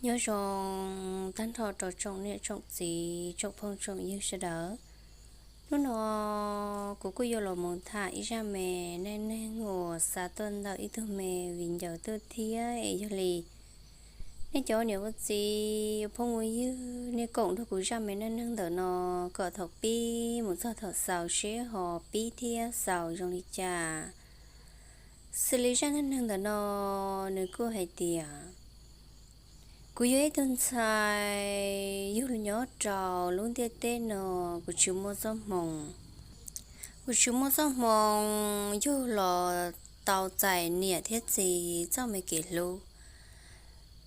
Nyob zoo tag nrho rau tsoom niam tsoom txiv tsoom phooj tsoom ywg sawv daws. Hnub no kuv kuj yuav los mus tham ib zaj me neej neeg uas xa tuaj ntawm ib tug me viv ncaus tuaj thiab es yog li nej cov niam ua txiv phooj ua ywg nej koom nrog kuv zaj me neej neeg ntawm no kom thaum pib mus txog thaum xaus seb ho pib thiab xaus zoo li cas. Xws li zaj neej neeg ntawm no nws kuj hais tias kuv yog ib tug ntxhais yug nyob rau lub ntiaj teb no, kuv tsis muaj txoj hmoo, kuv tsis muaj txoj hmoo yug los tau txais niam thiab txiv txoj me kev hlub.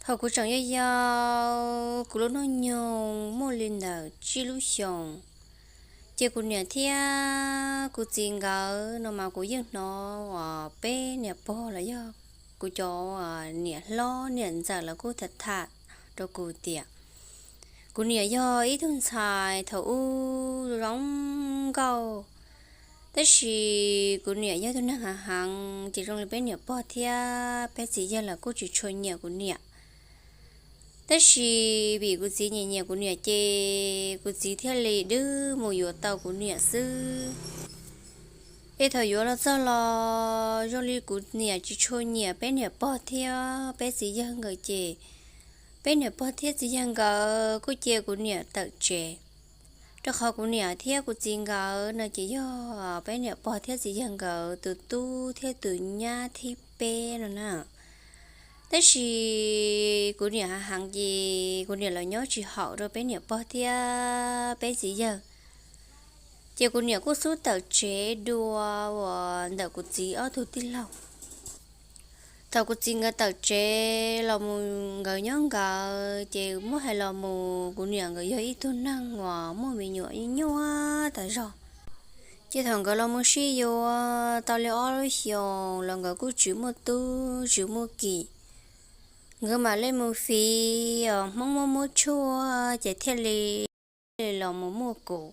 Thaum kuv tseem yau yau, kuv lub hnub nyoog muaj li ntawm tsib lub xyoos, ces kuv niam thiab kuv txiv nkawd no mas kuv yeej hnov uas peb niam pog los yog kuv cov niam hlob niam ntxawm lawv kuj tham tham rau kuv tias kuv niam yog ib tug ntxhais thaum ub zoo nkauj, tab sis kuv niam yog tug neeg hav heev ces zoo li peb niam pog thiab peb txiv yawg lawv kuj tsis tshua nyiam kuv niam. Tab sis vim kuv txiv nyiam nyiam kuv niam ces kuv txiv thiaj li dwb mus yuav tau kuv niam xwb. Es thaum yuav los txog los zoo li kuv niam tsis tshua nyiam peb niam pog thiab peb txiv yawg nkawd ces peb niam pog thiab txiv yawg nkawd kuj cia kuv niam tawm tsev, rau qhov kuv niam thiab kuv txiv nkawd no ces yog peb niam pog thiab txiv yawg nkawd tus tub thiab tus nyab thib peb no na. Tab sis kuv niam hav heev ces kuv niam los nyob tsis haum rau peb niam pog thiab peb txiv yawg, ces kuv niam kuj xub tawm tsev dua uas ntawm kuv txiv ob tug tij laug. Thaum kuv txiv nkawd tawm tsev los mus nkawd nyob nkawd ces muab hais los mus kuv niam nkawd yog ib tug neeg uas muaj me nyuam nyuaj tas zog. Ces thaum nkawd los mus sib yuav tau li ob lub xyoos los nkawd kuj tsis muaj tub tsis muaj ki, nkawd mam li mus fiv os hmoob muab muab tshuaj ces thiaj li los mus muaj kuv.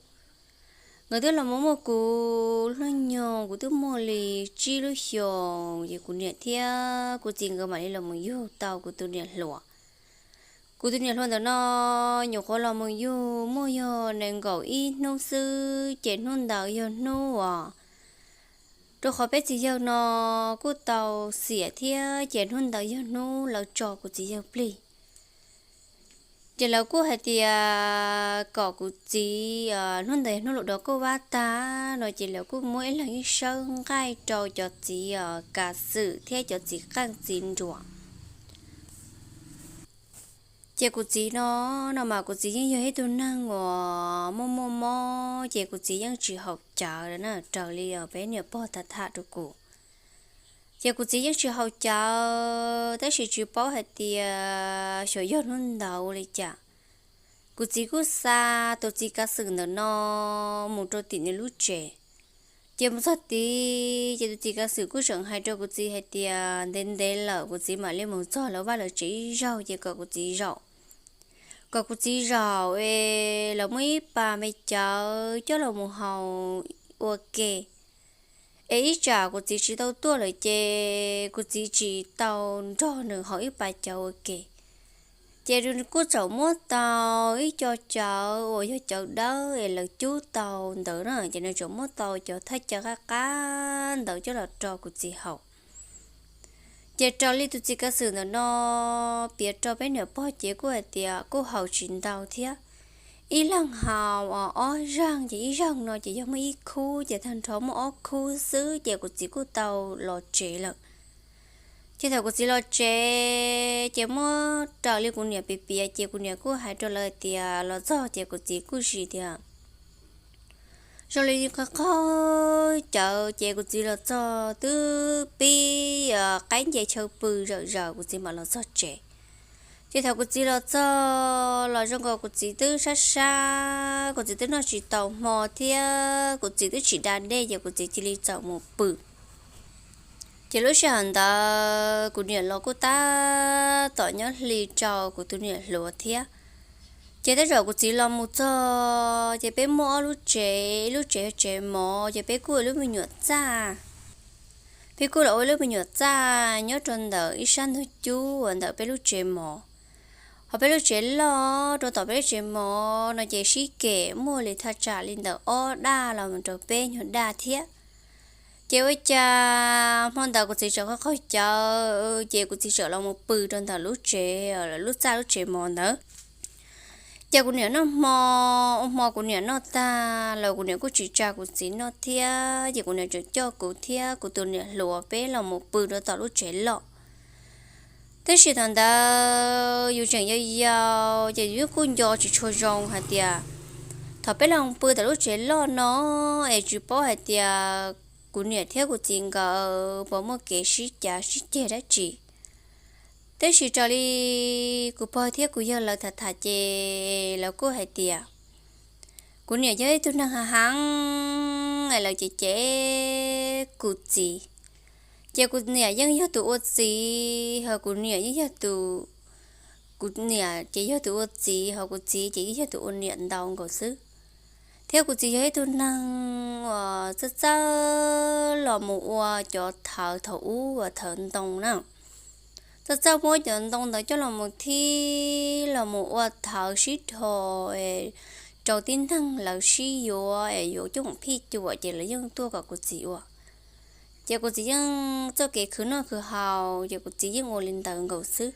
Nkawd twb los mus muaj kuv hnub nyoog kuv twb muaj li tsib lub xyoos ces kuv niam thiab kuv txiv nkawd mam li los mus yug tau kuv tus niam hluas. Kuv tus niam hluas ntawm no nyuam qhuav los mus yug muaj yog nees nkaum ib hnub xwb ces hnub ntawd yog hnub uas rau qhov peb txiv yawg no kuj tau xiam thiab ces hnub ntawd yog hnub lawv tso kuv txiv yawg plig. Ces lawv kuj hais tias kom kuv txiv, hnub ntawd yog hnub lus dov kuj vab tag no ces lawv kuj muab ib leeg ib sawb nqaij rau cov txiv kav xwm thiab cov txiv qeej txiv nruas. Ces kuv txiv no, no mas kuv txiv yeej yog ib tug neeg uas muaj muaj mob ces kuv txiv yeej tsis haum cawv na, raws li peb niam pog tham tham rau kuv. Ces kuv txiv yeej tsis haum cawv tab sis tsis paub hais tias xyov yog hnub ntawd li cas, kuv txiv kuj xa tus txiv kav xwm ntawm no mus rau tim nws lub tsev. Ces mus txog tid ces tus txiv kav xwm kuj tseem hais rau kuv txiv hais tias ntev ntev lawm kuv txiv mam li mus txog lawv vaj lawv tsev ib zaug ces kom kuv txiv zaum, kom kuv txiv zaum es lawv muaj ib pas me cawv coj los mus haus ua ke. Es ib tsam kuv txiv tsis tau tuaj lawm ces kuv txiv tsis tau nrog nws haus ib pas cawv ua ke. Ces kuj txawm muab tau ib co cawv uas yog cawv dawb es lawv cub tau ntawd na, ces nws txawm muab tau cov thaj cawv qab qab ntawd coj los rau kuv txiv haus. Ces raws li tus txiv kav xwm ntawm no piav rau peb niam pog ces kuj hais tias kuj haus tsis ntau thiab. Ib leeg haus ob zaug ces ib zaug no ces yog muaj ib khub ces tag nrho muaj ob khub xwb ces kuv txiv kuj tau los tsev lawm. Ces thaum kuv txiv los tsev ces muab raws li kuv niam piav piav ces kuv niam kuj hais rau lawv tias los txog ces kuv txiv kuj tsis tias zoo li qhov qhov cawv ces kuv txiv los txog twb pib qaib nce chaw pw zawm zaws kuv txiv mam los txog tsev. Ces thaum kuv txiv los txog los zoo nkaus kuv txiv twb sab sab, kuv txiv twb noj tsis tau hmo thiab kuv txiv twb tsis da dej ces kuv txiv cia li txawm mus pw. Ces lub sij hawm ntawd kuv niam los kuj tab tom nyob hli rau kuv tus niam hluas thiab. Ces tej zaum kuv txiv los mus txog ces peb muaj ob lub tsev, ib lub tsev yog tsev mov ces peb kuj ua lub me nyuam txaj. Peb kuj los ua lub me nyuam txaj nyob rau ntawm ib sab ntug cub uas ntawm peb lub tsev mov. ho peb lub tsev loj rau tom peb lub tsev mov no ces sib kem muaj li thaj tsam li ntawm ob daj los mus rau peb nyuag daj thiab. Ces ua cas hmo ntawd kuv txiv tseem qaug qaug cawv ces kuv txiv txawm los mus pw rau ntawm lub tsev, lub txaj lub tsev mov ntawd. Ces kuv niam noj hmo, ua hmo kuv niam noj tag los kuv niam kuj tsis tsa kuv txiv noj thiab, ces kuv niam tseem coj kuv thiab kuv tus niam hluas peb los mus pw rau tom lub tsev loj. Tab sis thaum ntawd yus tseem yau yau ces yus kuj nco tsis tshua zoo hais tias thaum peb los pw tom lub tsev loj no es tsis paub hais tias kuv niam thiab kuv txiv nkawd puas muaj kev sib cav sib ceg dab tsi. Tab sis raws li kuv pog thiab kuv yawg lawv tham tham ces lawv kuj hais tias kuv niam yog ib tug neeg hav heev es lawv cem cem kuv txiv. Ces kuv niam yeej yog tus ua txiv, ho kuv niam yeej yog tus, kuv niam ces yog tus ua txiv, ho kuv txiv ces yeej yog tus ua niam ntau nkaus xwb. Thiab kuv txiv yog ib tug neeg uas txawj txawj los mus ua cov thawv thaum ub uas thawv ntoo na. Txawj txawj muab cov ntoo ntawd coj los mus thib los mus ua thawv sib dhos rau tib neeg lawv sib yuav es yuav coj mus phij cuam ces lawv yeej tuaj kom kuv txiv ua. Ces kuv txiv yeej txoj kev khwv noj khwv haus ces kuv txiv yeej ua li ntawd nkaus xwb.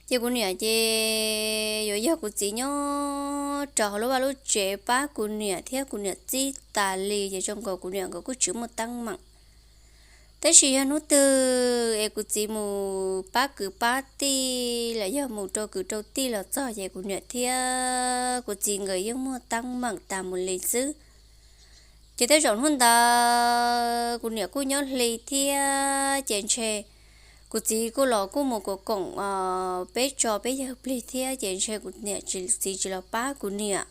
Ces kuv niam ces yuav yog kuv txiv nyob rau hauv lub vaj lub tsev pab kuv niam thiab kuv niam txib tas li ces zoo nkaus kuv niam nkawd kuj tsis muaj teeb meem. Tab sis yog hnub twg es kuv txiv mus pab kwv pab tij los yog mus rau kwv rau tij los txog ces kuv niam thiab kuv txiv nkawd yeej muaj teeb meem tas mus li xwb. Ces tej zaum hnub ntawd kuv niam kuj nyob hli thiab ces ntshe kuv txiv kuj los kuj mus kuv koom peb tso peb yawg plig thiab ces ntshe kuv niam txiv tsis los pab kuv niam.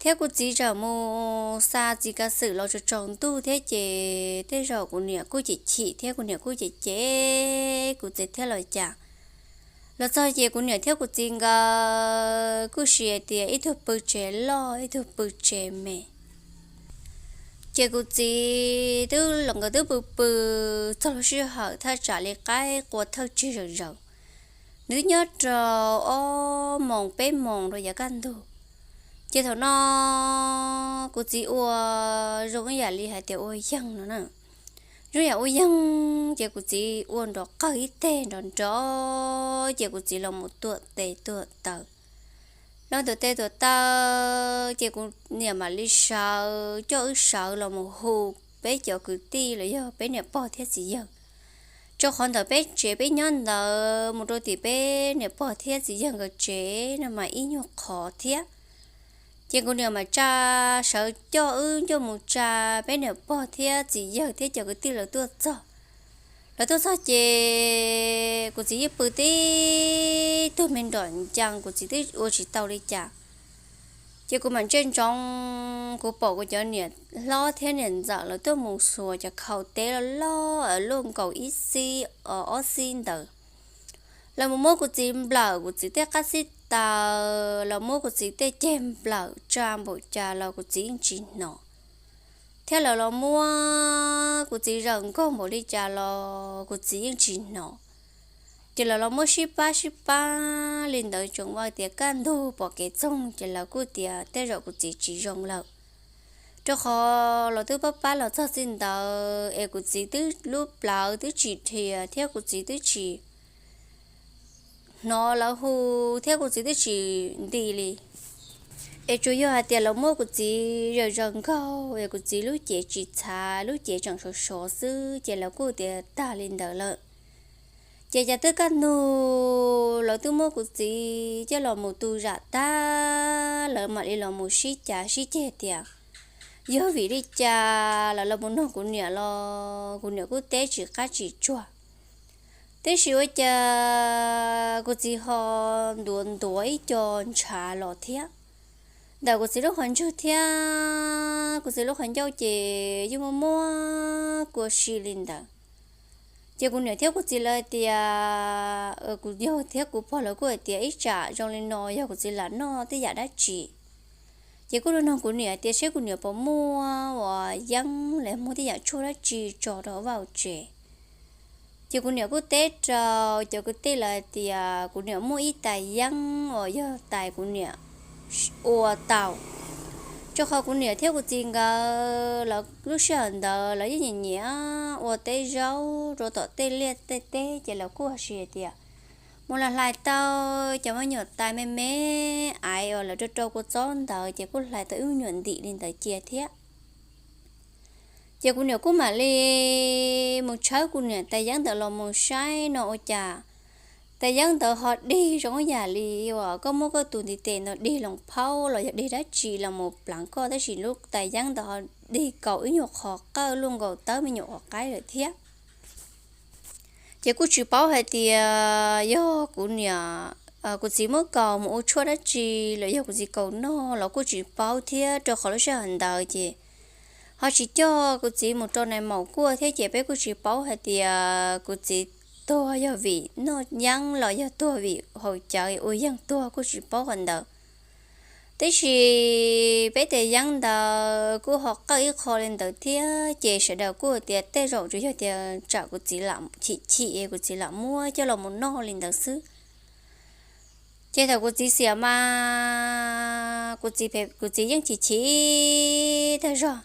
Thiab kuv txiv txawm mus xa txiv kav xwm los tsaus tsaus ntuj thiab ces tej zaum kuv niam kuj chim chim thiab kuv niam kuj cem cem kuv txiv thiab los cas. Los txog ces kuv niam thiab kuv txiv nkawd kuj siv hais tias ib tug pw tsev loj ib tug pw tsev me. Ces kuv txiv twb los nkawd twb pw pw txog lub sij hawm thaj tsam li qaib qua thawj tsig zawm zaws, nws twb nyob rau ob moos peb moos rau yav kaj ntug. Ces thaum no kuv txiv ua zoo ib yam li hais tias ua yeeg no na. Zoo yam ua yeeg ces kuv txiv ua nrov qawg ib teg nrov nrov ces kuv txiv los mus tuam tes tuam taw. Los tuam tes tuam taw ces kuv niam mam li sawv coj wb sawv los mus hu peb cov kwv tij los yog peb niam pog thiab txiv yawg. Rau qhov ntawm peb tsev peb nyob ntawd mus rau tim peb niam pog thiab txiv yawg nkawd tsev no mas ib nyuag qhov thiab. Ces kuv niam mam tsa, sawv coj wb coj mus tsa peb niam pog thiab txiv yawg thiab cov kwv tij lawv tuaj txog. Lawv tuaj txog ces kuv txiv yeej pw tib tug me nrom ncees kuv txiv twb ua tsis tau li cas. Ces kuv mam ntsej ntsoov kuv pom kuv cov niam hlob thiab niam ntxawm lawv tuaj mus xuas cov khau teb loj loj luaj nkaus ib xib ob xib ntawd. Lawv mus muab kuv txiv nplawm kuv txiv tej qab xib taws, lawv muab kuv txiv tej ceg nplawm tsa npaum cas los kuv txiv yeej tsis hnov. Thiab lawv los muab kuv txiv zawm nkaug npaum li cas los kuv txiv yeej tsis hnov. Ces lawv los muab sib pab sib pab li ntawd tseem ua tias kaj ntug pom kev txoog ces lawv kuj tias tej zaum kuv txiv tsis zoo lawm. Rau qhov lawv twb pab pab los txog txij ntawd es kuv txiv twb lub plawv twb tsis dhia thiab kuv txiv twb tsis hnov lawv hu thiab kuv txiv twb tsis nti li. Es tsuas yog hais tias lawv muab kuv txiv zawm zawm nkaug es kuv txiv lub cev tsis txhav, lub cev tseem sov sov xwb ces lawv kuj tias tag li ntawd lawm. Ces cas twb kaj ntug lawv twb muab kuv txiv coj los mus tu zam tag, lawv mam li los mus sib cav sib ceg tias yog vim li cas lawv los mus nug kuv niam los kuv niam kuj teb tsis qab tsis tsuag. Tiam sis ua cas kuv txiv ho ntuav ntuav ib co ntshav los thiab. Ntawm kuv txiv lub qhov ntswg thiab kuv txiv lub qhov ncauj ces yeej muaj muaj kua si li ntawd. Ces kuv niam thiab kuv txiv lawv hais tias, kuv yawg thiab kuv pog lawv kuj hais tias ib tsam zoo li no yog kuv txiv lam noj tej yam dab tsi. Ces kuj nug kuv niam tias seb kuv niam puas muaj uas yeeb los muaj tej yam tshuaj dab tsi tso rau vaj tsev. Ces kuv niam kuj teb rau cov kwv tij lawv hais tias kuv niam muaj ib tais yeeb uas yog tais kuv niam ua tau, rau qhov kuv niam thiab kuv txiv nkawd lawv lub sij hawm ntawd lawv yeej nyiam nyiam ua teb zaub rau tom tej liaj tej teb, ces lawv kuj hais tias mus los hlais tau cov me nyuam tais me me aiv uas lawv rau rau kua txob ntawd ces kuj hlais tau ib nyuam ntim li ntawd cia thiab. Ces kuv niam kuj mam li mus tshawb kuv niam tais yeeb ntawd los mus saib no ua cas tais yeeb ntawd ho dig zoo yam li uas koj muab koj tus ntiv tes ntawd dig loos phaub los yog dig dab tsi los mus pleev koj, tab sis lub tais yeeb ntawd ho dig kaus ib nyuag qhov qawj luaj nkaus tawb me nyuam qhov qaib lawm thiab. Ces kuj tsis paub hais tias yog kuv niam, kuv txiv muab kaus mus ua tshuaj dab tsi los yog kuv txiv kaus noj los kuj tsis paub thiab, rau qhov lub sij hawm ntawd ces ho tsis coj kuv txiv mus rau nais maum kuaj thiab, ces peb kuj tsis paub hais tias kuv txiv tuag yog vim noj yeeb los yog tuag vim haus cawv ua yeeg tuag kuj tsis paub qhov ntawd. Tab sis peb tais yeeb ntawd kuj ho qawj ib qho li ntawd thiab, ces sawv daws kuj tias tej zaum tsuas yog tias tsam kuv txiv lam chim chim kuv txiv lam muab coj los mus noj li ntawd xwb. Ces thaum kuv txiv xiam mas kuv txiv, kuv txiv yeej chim chim tag zog.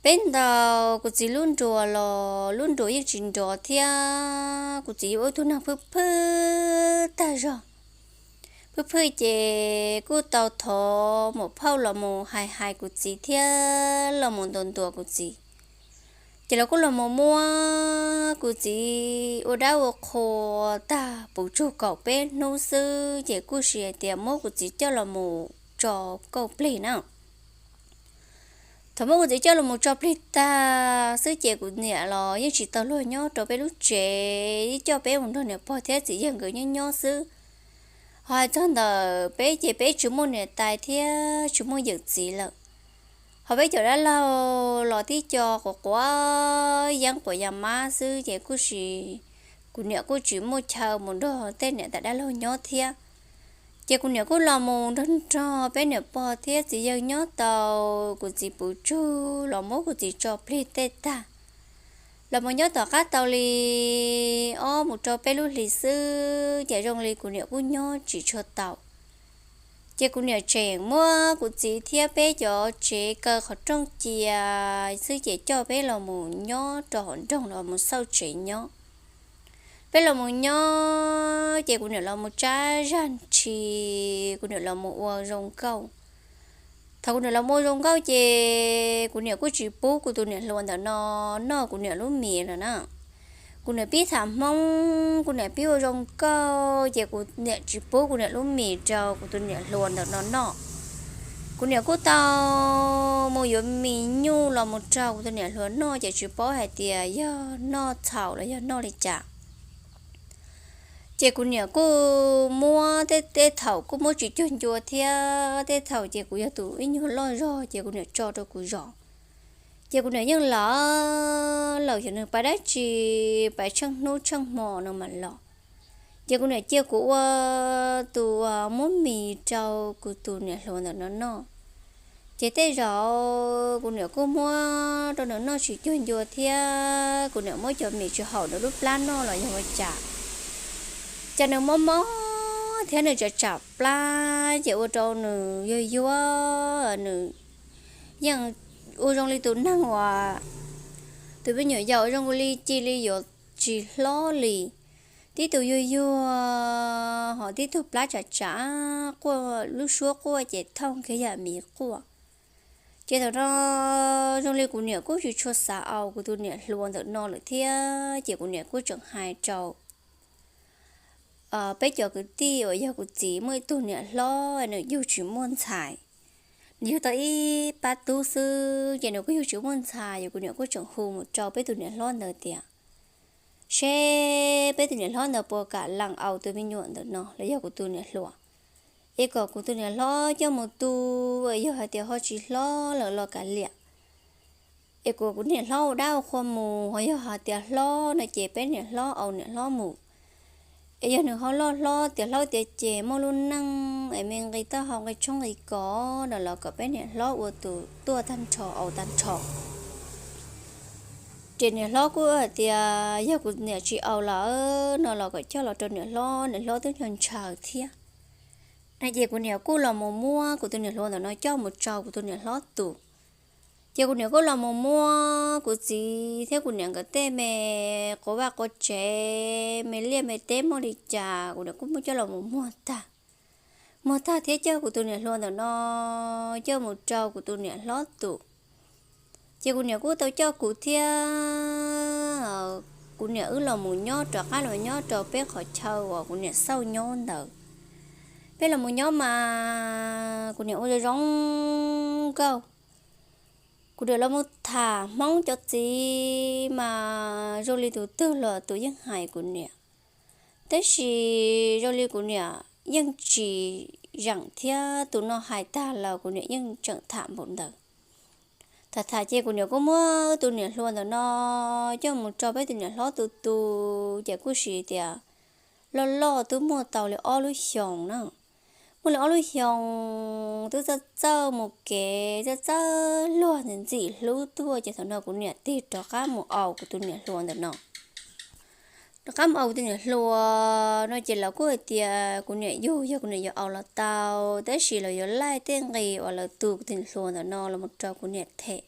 Peb ntaus kuv txiv lub nruas los lub nruas yeej tsis nrov thiab, kuv txiv yuav ua ib tug neeg phwj phwj tag zog. Phwj phwj ces kuj tau thov maum phauj los mus hais hais kuv txiv thiab los mus ntuas ntuas kuv txiv. Ces lawv kuj los mus muab kuv txiv ua dab ua qhua tag puv tsug kaum peb hnub xwb, ces kuj sis hais tias muab kuv txiv coj los mus tso kauj plig na. Thaum muab kuv txiv coj los mus tso plig tag xwb ces kuv niam los yeej tsis tau luag nyob rau peb lub tsev, coj peb mus nrog niam pog thiab txiv yawg nkawd nyob nyob xwb. Ho hais txog ntawm peb ces peb tsis muaj niam tais thiab tsis muaj yawm txiv lawm. Ho peb cov dab laug los tib co quav quav yeeb quav ya mab xwb, ces kuj sis kuv niam kuj tsis muaj chaw mus nrog tej niam tais dab laug nyob thiab. Ces kuv niam kuj los mus nrog nrog peb niam pog thiab txiv yawg nyob tau kuv txiv puv tsug los muab kuv txiv tso plig tej tag, los mus nyob tom qab tau li ob mus rau peb lub hlis xwb, ces zoo li kuv niam kuj nyob tsis tshua tau. Ces kuv niam tseem muab kuv txiv thiab peb cov tsev kaw qhov rooj cia xwb, ces coj peb los mus nyob rau hauv nroog los mus xauj tsev nyob. Peb los mus nyob ces kuv niam los mus tsab zag ntshis, kuv niam los mus ua zoo nkauj. Thaum kuv niam los mus ua zoo nkauj ces kuv niam kuj tsis pub kuv tus niam hluas ntawm no noj kuv niam lub mis lawm na. Kuv niam pib tham hmoob, kuv niam pib ua zoo nkauj ces kuv niam tsis pub kuv niam lub mis rau kuv tus niam hluas ntawm no noj. Kuv niam kuj tau mus yuav mis nyuj los mus rau kuv tus niam hluas noj, ces tsis paub hais tias yog noj txhaum los yog noj li cas. Ces kuv niam kuj muab tej, tej thaum kuj muab tsis cuag ncua thiab, tej thaum ces kuv yog tus ib nyuag loj zog ces kuv niam tso rau kuv zov. Ces kuv niam yeej los, los xyov nws pais dab tsi, pais tsheej hnub tsheej hmo no mas los. Ces kuv niam cia kuv ua tus muab mis rau kuv tus niam hluas ntawm no noj. Ces tej zaum kuv niam kuj muab rau nws noj tsis cuag ncua thiab, kuv niam muab cov mis tsis haum nws lub plab noj los yog ua cas, ces nws mob mob thiab nws tsam tsam plab ces ua rau nws yuag yuag, nws yeej ua zoo li tus neeg uas, tus me nyuam yaus zoo li cia li yuav tsis hlob li. Tib tug yuag yuag, ho tib tug plab tsam tsam quaj, lub suab quaj ces thooj kiag yam mis quaj. Ces thaum no zoo li kuv niam kuj tsis tshua xav aus kuv tus niam hluas ntawm no lawm thiab, ces kuv niam kuj tseem hais rau peb cov kwv tij uas yog kuv txiv muaj ib tug niam hlob nws yug tsis muaj ntxhais, nws yug tau ib pab tub xwb ces nws kuj yug tsis muaj ntxhais, ces kuv niam kuj tseem hu mus rau peb tus niam hlob ntawd tias seb peb tus niam hlob ntawd puas kam lees aus tus me nyuam ntawm no los yog kuv tus niam hluas, es kom kuv tus niam hlob coj mus tu, yog hais tias ho tsis hlob lawm los kav liam, es kom kuv niam hlob ua dab ua qhua mus, ho yog hais tias hlob no ces peb niam hlob aus niam hlob mus. Es yog nws ho loj hlob tiav hlob tiav ceg muaj lub neej es me nqi taub hau nqi tshoob nqi kos no los kom peb niam hlob ua tus tuaj tag nrho aus tag nrho. Ces niam hlob kuj hais tias yog kuv niam tsis aus lawm no los kom coj los rau niam hlob, niam hlob twb ntshaw ntshaw thiab. No ces kuv niam kuj los mus muab kuv tus niam hluas ntawm no coj mus rau kuv tus niam hlob tus. Ces kuv niam kuj los mus muab kuv txiv thiab kuv niam nkawd tej me quav vaj quav tsev, me liaj me teb muaj li cas kuv niam kuj muab coj los mus muag tag. Muag tag thiab coj kuv tus niam hluas ntawm no coj mus rau kuv tus niam hlob tus. Ces kuv niam kuj tau coj kuv thiab kuv niam wb los mus nyob rov qab los nyob rau peb qhov chaw uas kuv niam xauj nyob ntawd. Peb los mus nyob mas kuv niam ua zoo zoo nkauj. Kuv niam los mus tham Hmoob cov txiv mas zoo li tus twg los tus yeej hais kuv niam. Tab sis zoo li kuv niam yeej tsis zeem thiab tus no hais tag los kuv niam yeej tseem tham npaum ntawd. Tham tham ces kuv niam kuj muab tus niam hluas ntawm no coj mus rau peb tus niam hlob tus tus ces kuj sis tias loj loj twb muaj tau li ob lub xyoos na. Muaj li ob lub xyoos twb txawj txawj mus kev txawj txawj luag ntxim hlub tuaj ces thaum no kuv niam tig rov qab mus aus kuv tus niam hluas ntawm no. Rov qab mus aus kuv tus niam hluas no ces lawv kuj hais tias kuv niam yug yog kuv niam yuav aus los tau, tab sis lawv yuav laij tej nqi uas lawv tu kuv tus niam hluas ntawm no los mus rau kuv niam them.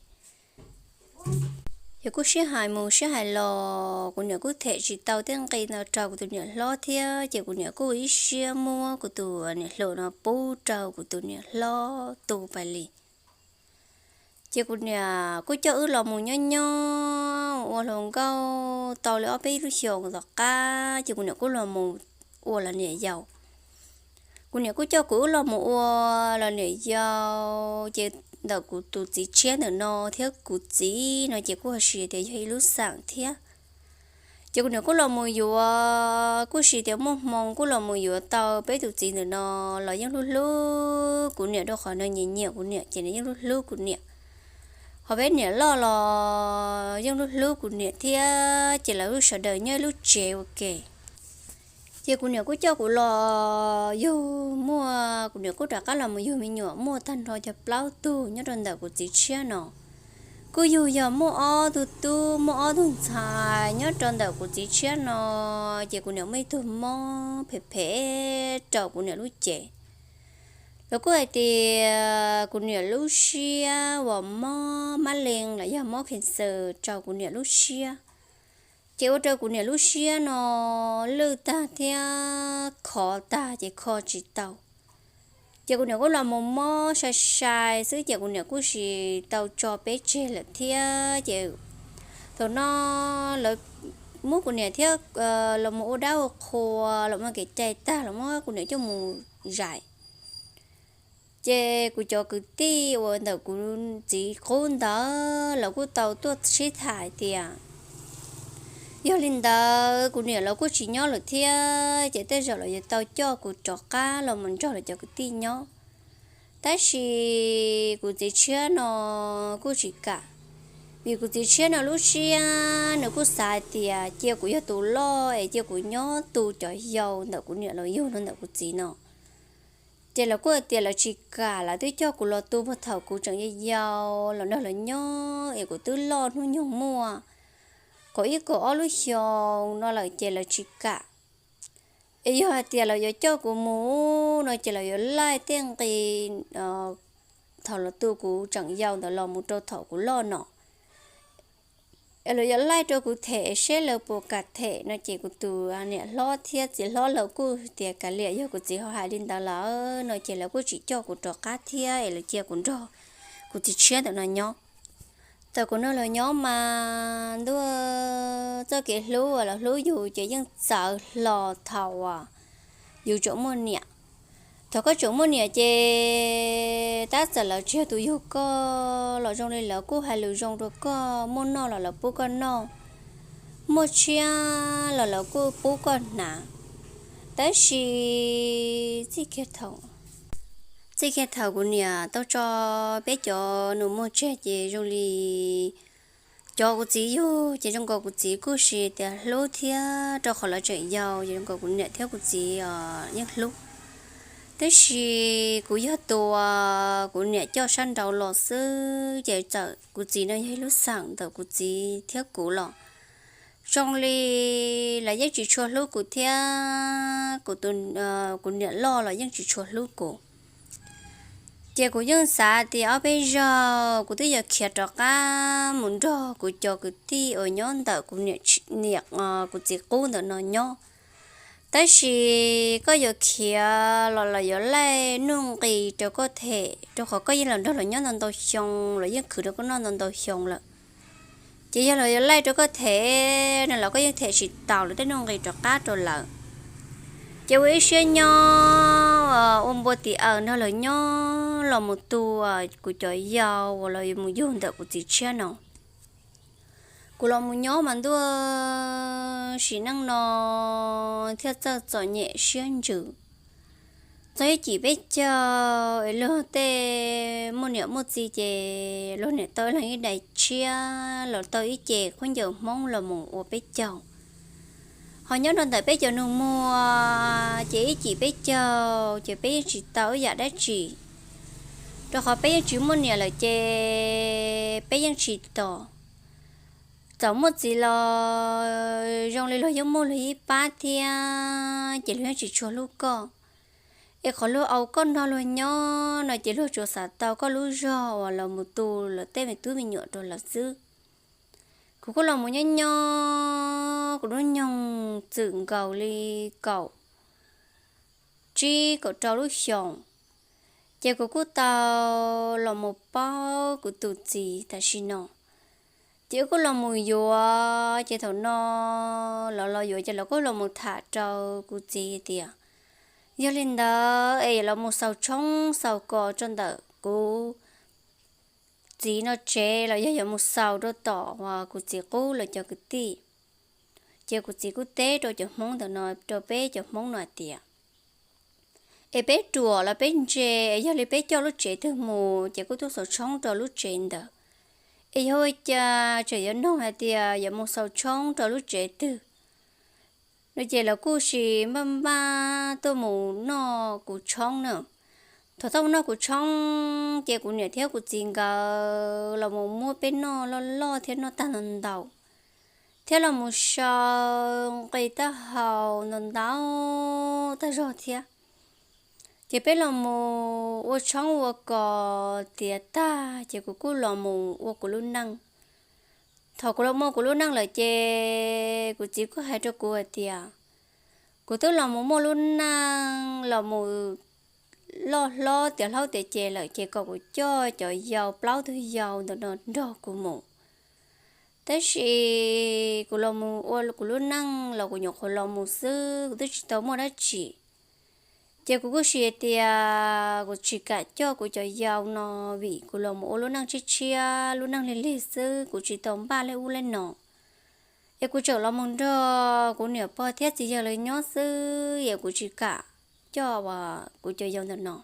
Yog kuj sib hais mus sib hais los kuv niam kuj them tsis tau tej nqi no rau kuv tus niam hlob thiab ces kuv niam kuj ib siab muab kuv tus niam hluas no pub rau kuv tus niam hlob tu pais li. Ces kuv niam kuj coj wb los mus nyob nyob ua hluas nkauj tau li ob peb lub xyoos tom qab ces kuv niam kuj los mus ua los niam yau. Kuv niam kuj coj kuv wb los mus ua los niam yau, ces ntawm kuv tus txiv tshiab ntawm no thiab kuv txiv no ces kuj hais tias yog ib lub xeem thiab. Ces kuv niam kuj los mus yuav, kuj hais tias muaj hmoo kuj los mus yuav tau peb tus txiv ntawm no los yeej hlub hlub kuv niam rau qhov no nyiam nyiam kuv niam ces nws yeej hlub hlub kuv niam. Ho peb niam loj los yeej hlub hlub kuv niam thiab ces lawv lub sawv daws nyob ib lub tsev ua ke. Ces kuv niam kuj coj kuv los yug muaj, kuv niam kuj rov qab los mus yug me nyuam muaj tag nrho cov plaub tug nyob rau ntawm kuv txiv tshiab no. Kuj yug yog muaj ob tug tub muaj ob tug ntxhais nyob rau ntawm kuv txiv tshiab no, ces kuv niam muaj ib tug mob phem phem rau kuv niam lub cev. Lawv kuj hais tias kuv niam lub siab uas mob mab lees los yog mob khees xaws rau kuv niam lub siab. Ces ua rau kuv niam lub siab no lwj tag thiab khov tag ces kho tsis tau. Ces kuv niam kuj los mus mob sai sai xwb ces kuv niam kuj tsis tau tso peb tseg lawm thiab ces thaum no lawv muab kuv niam thiab los mus ua dab ua qhua los muaj kev cai tag los muab kuv niam coj mus zais. Ces kuv cov kwv tij uas ntawm kuv txiv qub ntawd los kuj tau tuaj sib tham hais tias yog li ntawd kuv niam los kuj tsis nyob lawm thiab ces tej zaum los yuav tau coj kuv rov qab los mus nrog lawv cov kwv tij nyob. Tab sis kuv txiv tshiab no kuj tsis kam, vim kuv txiv tshiab no lub siab nws kuj xav hais tias cia kuv yog tus loj es cia kuv nyob tu cov yau ntawm kuv niam los yug no ntawm kuv txiv no. Ces lawv kuj hais tias lawv tsis kam, lawv twb coj kuv los tu puag thaum kuv tseem yau yau los nrog lawv nyob es kuv twb loj hnub nyoog muaj kaum ib kaum ob lub xyoo no lawm ces lawv tsis kam. Es yog hais tias lawv yuav coj kuv mus no ces lawv yuav laij tej nqi thaum los tu kuv tseem yau ntawd los mus rau thaum kuv loj no. Es lawv yuav laij rau kuv them seb lawv puas kam them no ces kuv tus niam hlob thiab txiv hlob lawv kuj tias kav liam, yog kuv txiv ho hais li ntawd lawm no ces lawv kuj tsis coj kuv rov qab thiab es lawv cia kuv nrog kuv txiv tshiab ntawm no nyob. Thaum kuv nrog lawv nyob mas ntuj, txoj kev hlub uas lawv hlub yus ces yeej txawv hlo thaum uas yus tseem muaj niam. Thaum koj tseem muaj niam ces tab txawm lawv tsis yog tus yug koj los zoo li lawv kuj hais lus zoo rau koj, muaj noj los lawv pub koj noj, muaj tshiab los lawv kuj pub koj hnav. Tab sis txij kiag thaum, txij kiag thaum kuv niam tau tso peb cov nus muag tseg ces zoo li cov kuv txiv yug ces zoo nkaus kuv txiv kuj tsis tias hlub thiab, rau qhov lawv tseem yau ces zoo nkaus kuv niam thiab kuv txiv yeej hlub. Tab sis kuv yog tus kuv niam coj sab nraud los xwb, ces txawm kuv txiv no yog ib lub xeem ntawm kuv txiv thiab kuv los zoo li lawv yeej tsis tshua hlub kuv thiab kuv tus, kuv niam loj los yeej tsis tshua hlub kuv. Ces kuv yeej xav tias ob peb zaug kuv twb yuav khiav rov qab mus nrog kuv cov kwv tij uas nyob ntawm kuv niam, kuv txiv qub ntawm no nyob. Tab sis koj yuav khiav los lawv yuav laij nuj nqis rau koj them, rau qhov koj yeej los nrog lawv nyob ntau ntau xyoo, lawv yeej khwv rau koj noj ntau ntau xyoo lawm. Ces yog lawv yuav laij rau koj them no los koj yeej them tsis tau lawv tej nuj nqis rov qab rau lawv. Ces ua ib siab nyob ua npua tim aws nrog lawv nyob los mus tu kuv cov yau uas los mus yug ntawm kuv txiv tshiab no. Kuv los mus nyob mas ntuj, sim neej no thiaj txawj txom nyem siab ntsws. Txog ib cim peb caug es luag tej muaj niam muaj txiv ces luag niam tau ib leeg ib daim tshiab los tau ib ce khaub ncaws Hmoob los mus ua peb caug. Ho nyob rau ntawm peb cov nus muag ces ib cim peb caug ces peb yeej tsis tau ib yam dab tsi, rau qhov peb yeej tsis muaj niam lawm ces peb yeej tsis tos. Txawm muaj txiv los zoo li luag yeej muaj luag ib pab thiab ces luag yeej tsis tshua hlub koj. Es qhov luag au koj nrog luag nyob no ces luag tsuas xav tau koj lub zog uas los mus tu lawv tej me tub me nyuam rau lawv xwb. Kuv kuj los mus nyob nyob kuv lub nyoog txwm nkaus li kaum tsib kaum rau lub xyoos, ces kuv kuj tau los mus paub kuv tus txiv tam sim no. Ces wb kuj los mus yuav, ces thaum no los los yuav ces los kuj los mus tham rau kuv txiv tias, yog li ntawd es los mus xaus tshoob xaus kos rau ntawm kuv txiv no tsev los yog yuav mus xaus rau tom kuv txiv qub los cov kwv tij. Ces kuv txiv kuj teb rau cov Hmoob ntawm no, rau peb cov Hmoob no hais tias, es peb ruam los peb ntse, es yog li peb coj lub tsev twg mus ces kuj tuaj xaus tshoob rau lub tsev ntawd. Es yog ua cas tseem yuav noog hais tias yuav mus xaus tshoob rau lub tsev twg no ces lawv kuj sis npaj npaj tuaj mus noj kuv tshoob na. Thaum tuaj mus noj kuv tshoob ces kuv niam thiab kuv txiv nkawd los mus muab peb noj loj loj thiab noj tag ntau ntau, thiab los mus sau nqi taub hau ntau ntau tag zog thiab. Ces peb los mus ua tshoob ua kos tiav tag ces kuv kuj los mus ua kuv lub neej. Thaum kuv los mus ua kuv lub neej lawm ces kuv txiv kuj hais rau kuv hais tias, kuv twb los mus muaj lub neej los mus loj hlob tiav hlob tiav ces lawm ces kom kuv coj cov yau plaub tug yau ntawm no nrog kuv mus. Tab sis kuv los mus ua kuv lub neej los kuv nyuam qhuav los mus xwb, kuv twb tsis tau muaj dab tsi. Ces kuv kuj sis hais tias kuv tsis kam coj kuv cov yau no, vim kuv los mus ua lub neej tshiab tshiab, lub neej lig lig xwb, kuv tsis tau npaj li ub li no. Es kuv tseem los mus nrog kuv niam pog thiab txiv yawg lawv nyob xwb, es kuv tsis kam coj kuv cov yau ntawm no.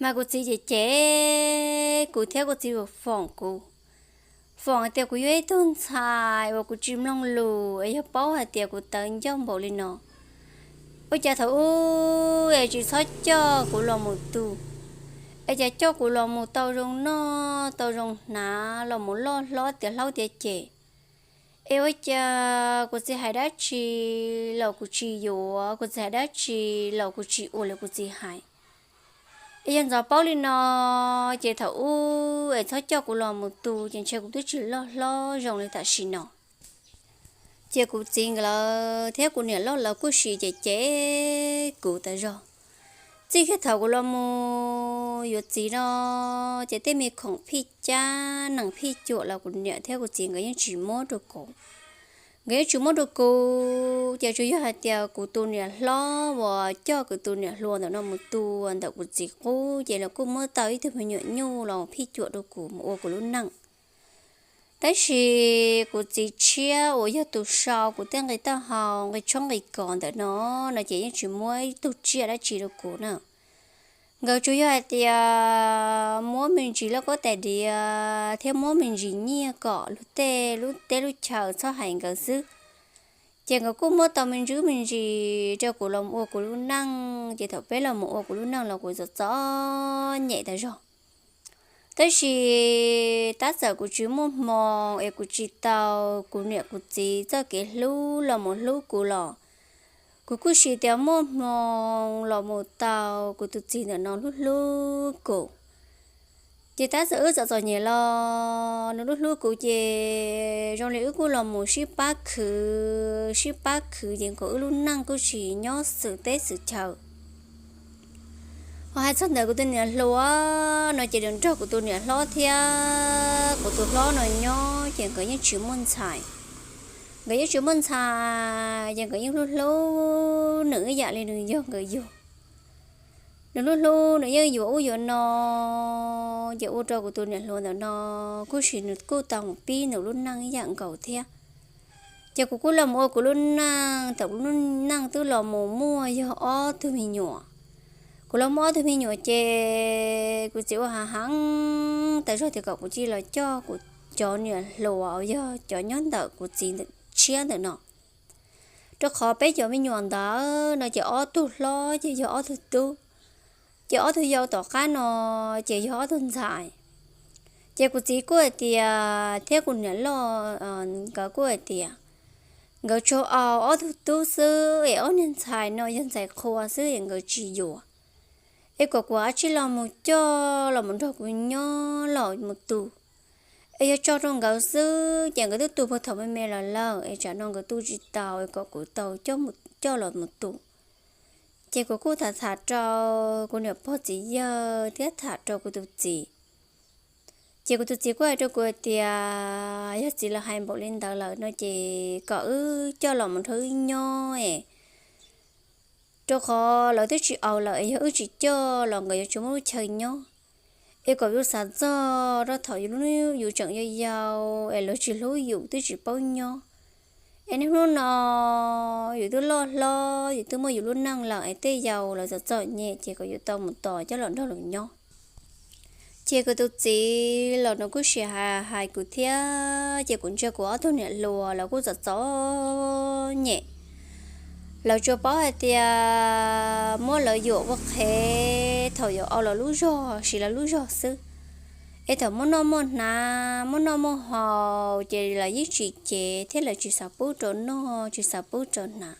Mas kuv txiv cem cem kuv thiab kuv txiv foom kuv, foom hais tias kuv yog ib tug ntxhais uas kuv tsis mloog lus, es yog paub hais tias kuv tawv ncauj npaum li no, ua cas thaum ub es tsis txhob coj kuv los mus tu, es cas coj kuv los mus tau zoo noj tau zoo hnav, los mus loj hlob tiav hlob tiav cem. Es ua cas kuv txiv hais dab tsi los kuv tsis yuav, kuv txiv hais dab tsi los kuv tsis ua li kuv txiv hais. Es yog ntxov paub li no, ces thaum ub es txhob coj kuv los mus tu ces ntshe kuv twb tsis loj hlob zoo li tam sim no. Ces kuv txiv nkawd lawv thiab kuv niam loj lawv kuj sis cem cem kuv tas zog. Txij kiag thaum kuv los mus yuav txiv no, ces tej me khoom phij cab nees phij cuam los kuv niam thiab kuv txiv nkawd yeej tsis muab rau kuv. Nkawd yeej tsis muab rau kuv, ces tsuas yog hais tias kuv tus niam hlob uas coj kuv tus niam hluas ntawm no mus tu ntawm kuv txiv qub, ces lawv kuj muab tau ib tug me nyuam nyuj los phij cuam rau kuv mus ua kuv lub neej. Tab sis kuv txiv tshiab uas yog tus sau kuv tej nqi taub hau, nqi tshoob nqi kos ntawm no, no ces yeej tsis muab ib tug tsiaj dab tsi rau kuv na. Nkawd tsuas yog hais tias muab me ntsis lauj kaub tais diav thiab muab me ntsis nyiaj kom luag tej lub teb lub chaw txhob hais nkawd xwb. Ces nkawd kuj muab tau me ntsis me ntsis rau kuv los ua kuv lub neej, ces thaum peb los mus ua kuv lub neej los kuv txom txom nyem tas zog. Tab sis tab txawm kuv tsis muaj hmoo es kuv tsis tau kuv niam kuv txiv txoj kev hlub los mus hlub kuv los, kuv kuj sis tias muaj hmoo los mus tau kuv tus txiv ntawm no hlub hlub kuv. Ces tab txawm wb txom txom nyem los nws hlub hlub kuv ces zoo li wb kuj los mus sib pab khwv sib pab khwv ces nkaus wb lub neej kuj tsis nyob xwm teb xwm chaw. Ho hais txog ntawm kuv tus niam hluas no ces nws nrog kuv tus niam hlob thiab kuv tus hlob no nyob ces nkawd yeej tsis muaj ntxhais. Nkawd yeej tsis muaj ntxhais ces nkawd yeej hlub hlub nws ib yam li nws yog nkawd yug. Nws hlub hlub nws yeej yuav ub yuav no, ces ua rau kuv tus niam hluas ntawm no kuj sis nws kuj tau mus pib nws lub neej ib yam nkaus thiab. Ces kuv kuj los mus ua kuv lub neej, thaum kuv lub neej twb los mus muaj yog ob tug me nyuam. Kuv los muaj ob tug me nyuam ces kuv txiv ua hav heev tas zog tias kom kuv cia li los coj kuv cov niam hluas uas yog cov nyob ntawm kuv txiv tshiab ntawm no. Rau qhov peb cov me nyuam ntawd no ces ob tug hlob ces yog ob tug tub, ces ob tug yau tom qab no ces yog ob tug ntxhais. Ces kuv txiv kuj hais tias thiab kuv niam loj nkawd kuj hais tias nkawd tsuas au ob tug tub xwb es ob niag ntxhais no yog ntxhais qhua xwb es nkawd tsis yuav. Es kom kuv ua tsi los mus coj los mus nrog kuv nyob los mus tu. Es yog tso rau nkawd xwb ces nkawd twb tu puag thaum me me los lawm es tsam no nkawd tu tsis tau es kom kuv tau coj los mus tu. Ces kuv kuj tham tham rau kuv niam pog txiv yawg thiab tham rau kuv tus txiv. Ces kuv tus txiv kuj hais rau kuv tias yog txiv lawv hais npaum li ntawd lawm no ces kom wb coj los mus nrog wb nyob es rau qhov lawv twb tsis au lawm es yog wb tsis coj los nkawd yuav tsis muaj lub chaw nyob. Es kom yus xav txog rau thaum yus lub hnub yus tseem yau yau es lawv tsis hlub yus twb tsis paub nyob. Es niaj hnub no yus twb loj hlob yus twb muaj yus lub neej lawm es tej yau lawv txom txom nyem ces kom yus tau mus tos coj los nrog lawv nyob. Ces kuv tus txiv los nws kuj sis hais hais kuv thiab ces kuv ntsia kuv ob tug niam hluas lawv kuj txom txom nyem. Lawv tsuas paub hais tias muab lawv yuam ua qhev thaum yuav au lawv lub zog siv lawv lub zog xwb. Es thaum muaj noj muaj hnav muaj noj muaj haus ces lawv yeej tsis cev thiab lawv tsis xav pub rau noj tsis xav pub rau hnav.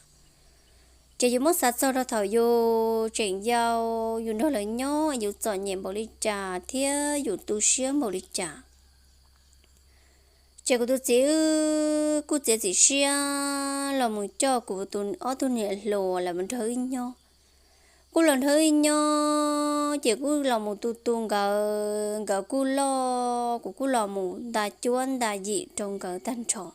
Ces yus muab xav txog rau thaum yus tseem yau yus nrog lawv nyob yus txom nyem npaum li cas thiab yus tu siab npaum li cas. Ces kuv tus txiv kuj txiav txim siab los mus coj kuv tus ob tug niam hluas los nrog wb nyob. Kuj los nrog wb nyob ces kuj los mus tu tu nkawd, nkawd kuj loj kuv kuj los mus nta cuab nta yim rau nkawd tag nrho.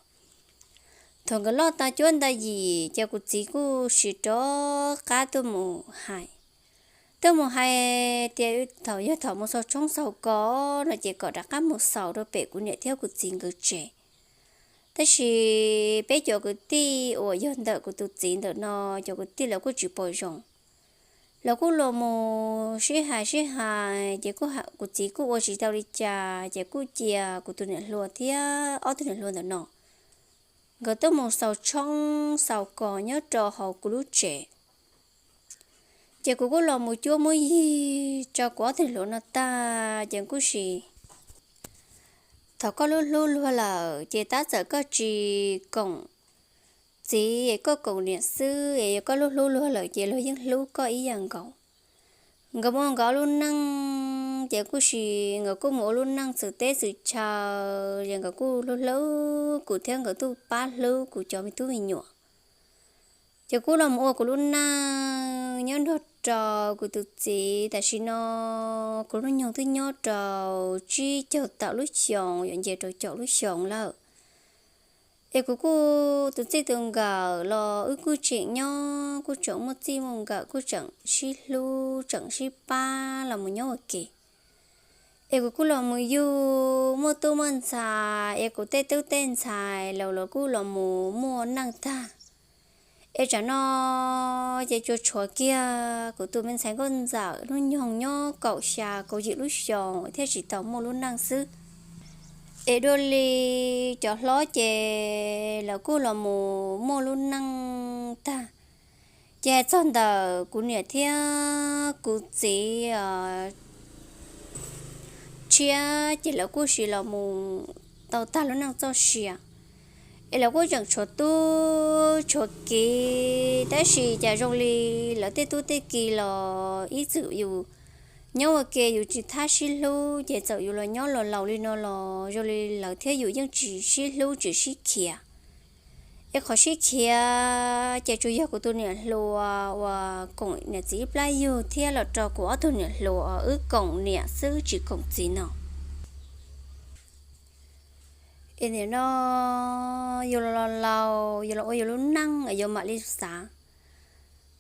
Thaum nkawd loj nta cuab nta yim ces kuv txiv kuj sim rov qab tuaj mus hais, tuaj mus hais tias thaum yog thaum mus xaus tshoob xaus kos no ces kom rov qab mus xaus rau pem kuv niam thiab kuv txiv nkawd tsev. Tab sis peb cov kwv tij uas yog ntawm kuv tus txiv ntawm no, cov kwv tij lawv kuj tsis pom zoo. Lawv kuj los mus sib hais sib hais ces kuv txiv kuj ua tsis tau li cas ces kuj cia kuv tus niam hluas thiab ob tug niam hluas ntawm no nkawd tuaj mus xaus tshoob xaus kos nyob rau hauv kuv lub tsev. Ces kuv kuj los mus cuab muab yig rau kuv ob tug niam hluas no tag ces kuj sis thaum koj hlub hlub luag lawm ces tab txawm koj tsis koom txiv es koj koom niam xwb es yog koj hlub hlub luag lawm ces luag yeej hlub koj ib yam nkaus. Nkawd muaj nkawd lub neej ces kuj sis nkawd kuj mus ua lub neej xwm teb xwm chaw es nkawd kuj hlub hlub kuv thiab nkawd kuj pab hlub kuv cov me tub me nyuam. Ces kuv los mus ua kuv lub neej nyob nrog rau kuv tus txiv tam sim no kuv lub nyoog twb nyob rau tsib caug tawm lub xyoos yuav nce rau caum lub xyoos lawm. Es kuv kuj tus txij tus nkawm los wb kuj tseem nyob kuj tseem muaj txij muaj nkawm kuj tseem sib hlub tseem sib pab los mus nyob ua ke. Es kuv kuj los mus yug muaj tub muaj ntxhais es kuv tej tub tej ntxhais los lawv kuj los mus muaj neej tag. Es tsam no ces tsuas tshuav kiag kuv tus me ntxhais nkauj ntxawm hnub nyoog nyob kaum xya kaum yim lub xyoos thiaj tsis tau muaj lub neej xwb. Es dua li cov hlob ces lawv kuj los mus muaj lub neej tag. Ces txog ntawm kuv niam thiab kuv txiv tshiab ces lawv kuj sis los mus tau tag lub neej txoj sia, es lawv kuj tseem tshuav tub tshuav kiv, tab sis cas zoo li lawv tej tub tej kiv los ib txwm yus nyob ua ke yus tsis thab sib hlub, ces txawm yus los nyob los laus li no los zoo li lawv thiab yus yeej tsis sib hlub tsis sib khiav. Es qhov sib khiav ces tsuas yog kuv tus niam hluas uas koom niam txiv ib plab yug thiab los rau kuv ob tug niam hluas wb koom niam xwb tsis koom txiv no. Es nim no yus los laus yus los ua yus lub neej es yuav mam li xav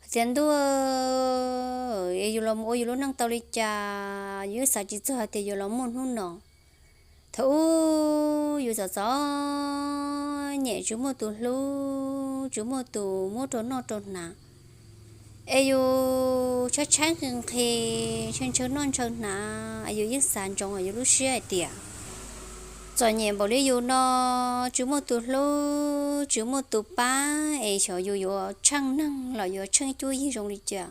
hais tias ntuj, yus los mus ua yus lub neej tau li cas, yus yeej xav tsis txog hais tias yuav los muaj hnub no. Thaum ub yus txom txom nyem tsis muaj tus hlub tsis muaj tus muab rau noj rau hnav, es yus tshaib tshaib nqhis nqhis ntshaw ntshaw noj ntshaw hnav, yus yeej xav ntsoov yus lub siab hais tias txom nyem npaum li yus no tsis muaj tus hlub tsis muaj tus pab es xyov yus yuav tsheej neeg los yuav tsheej cuab yig zoo li cas.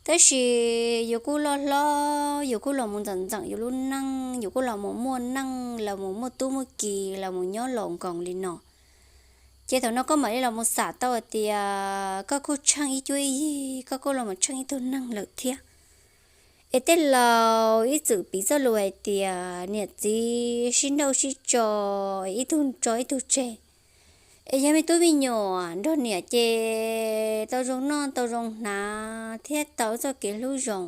Tab sis yus kuj loj hlob yus kuj los mus ntxeem ntxeem yus lub neej, yus kuj los mus muaj neej los mus muaj tub muaj kiv los mus nyob laus nkoos li no. Ces thaum no koj mam li los mus xam tau hais tias koj kuj tsheej ib cuab ib yig, koj kuj los mus tsheej ib tug neeg lawm thiab. Es tej laus ib txwm piv txoj lus hais tias niam txiv sib nrauj sib tso, ib tug tso ib tug tseg. Es yog me tub me nyuam nrog niam ces tau zoo noj tau zoo hnav thiab tau txoj kev hlub zoo.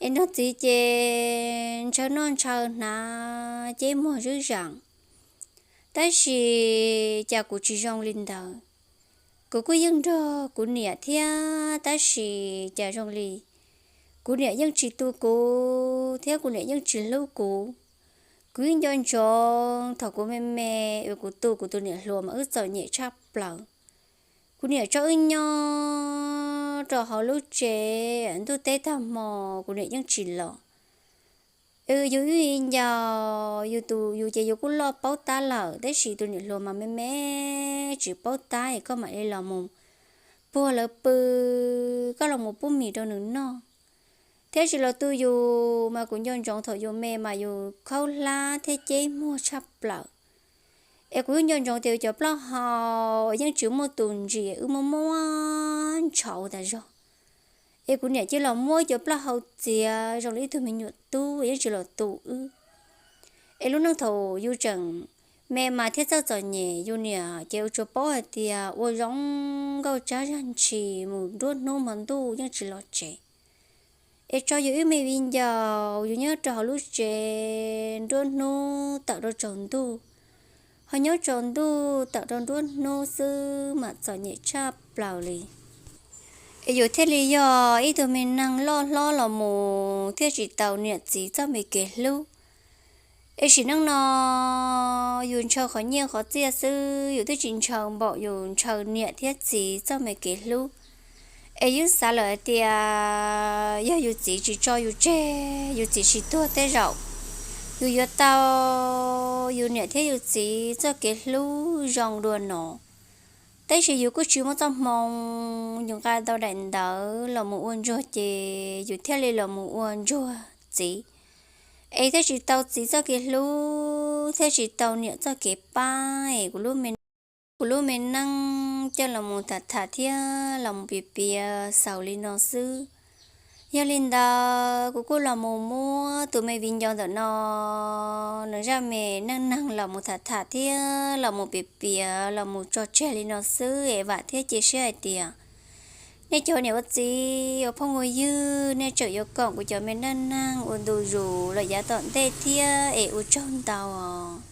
Es nrog txiv ces ntshaw noj ntshaw hnav ceb muag zwb zeem. Tab sis cas kuv tsis zoo li ntawd. Kuv kuj yeej nrog kuv niam thiab, tab sis cas zoo li kuv niam yeej tsis tu kuv thiab kuv niam yeej tsis hlub kuv. Kuv yeej nco ntsoov thaum kuv me me uas kuv tu kuv tus niam hluas mas wb txom nyem tshaj plaws. Kuv niam tso wb nyob rau hauv lub tsev ntuj teb tag hmo, kuv niam yeej tsis los. Yus ib ncaus yus tus yus ces yus kuj loj paub tab lawm, tab sis tus niam hluas mas me me tsis paub tab es koj mam li los mus puag lawv pw, koj los mus pub mis rau nws noj. Thiab tsis los tu yus mas kuv nco ntsoov thaum yus me mas yus khaub hlab thiab ceb muag tshaj plaws. Es kuv yeej nco ntsoov tias yus cov plaub hau yeej tsis muaj tus ntsis, wb muab muab ntshauv tas zog. Es kuv niam cia los muab cov plaub hau txiav zoo li ib tug me nyuam tub yeej tsis los tu wb. Es lub neej thaum yus tseem me mas thiab txawj txom nyem, yus niam ces ua tsuas paub hais tias ua zoo nkauj tsab zag ntshis mus nruab hnub hmo ntuj yeej tsis los tsev. Es tso yus ib me viv ncaus yus nyob rau hauv lub tsev nruab hnub tawm rau tsaus ntuj, ho nyob tsaus ntuj tawm rau nruab hnub xwb mas txom nyem tshaj plaws li. Es yus thiaj li yog ib tug me neeg loj hlob los mus thiaj tsis tau niam txiv txoj me kev hlub. Es sim neej no yus ntshaw qhov nyiaj qhov txiaj xwb, yus twb tsis ntshaw npaum yus ntshaw niam thiab txiv txoj me kev hlub. Es yus xav lawm hais tias yog yus txiv tsis tso yus tseg, yus txiv tsis tuag tej zaum yus yuav tau yus niam thiab yus txiv txoj kev hlub zoo dua no. Tab sis yus kuj tsis muaj txoj hmoo, yus nqa tau daim ntawv los mus ua ntsuag ces yus thiaj li los mus ua ntsuag txiv. Es thiaj tsis tau txiv txoj kev hlub, thiaj tsis tau niam txoj kev pab es kuv lub me neej coj los mus tham tham thiab los mus piav piav xaus li no xwb. Yog li ntawd kuv kuj los mus muab tus me viv ncaus ntawm no nws zaj me neej neeg los mus tham tham thiab los mus piav piav los mus tso tseg li no xwb es vam thiab cia siab hais tias nej cov niam ua txiv ua phooj ua ywg nej tseem yuav koom kuv cov me neej neeg ua ntu zus los yav tom ntej thiab es ua tsaug ntau os.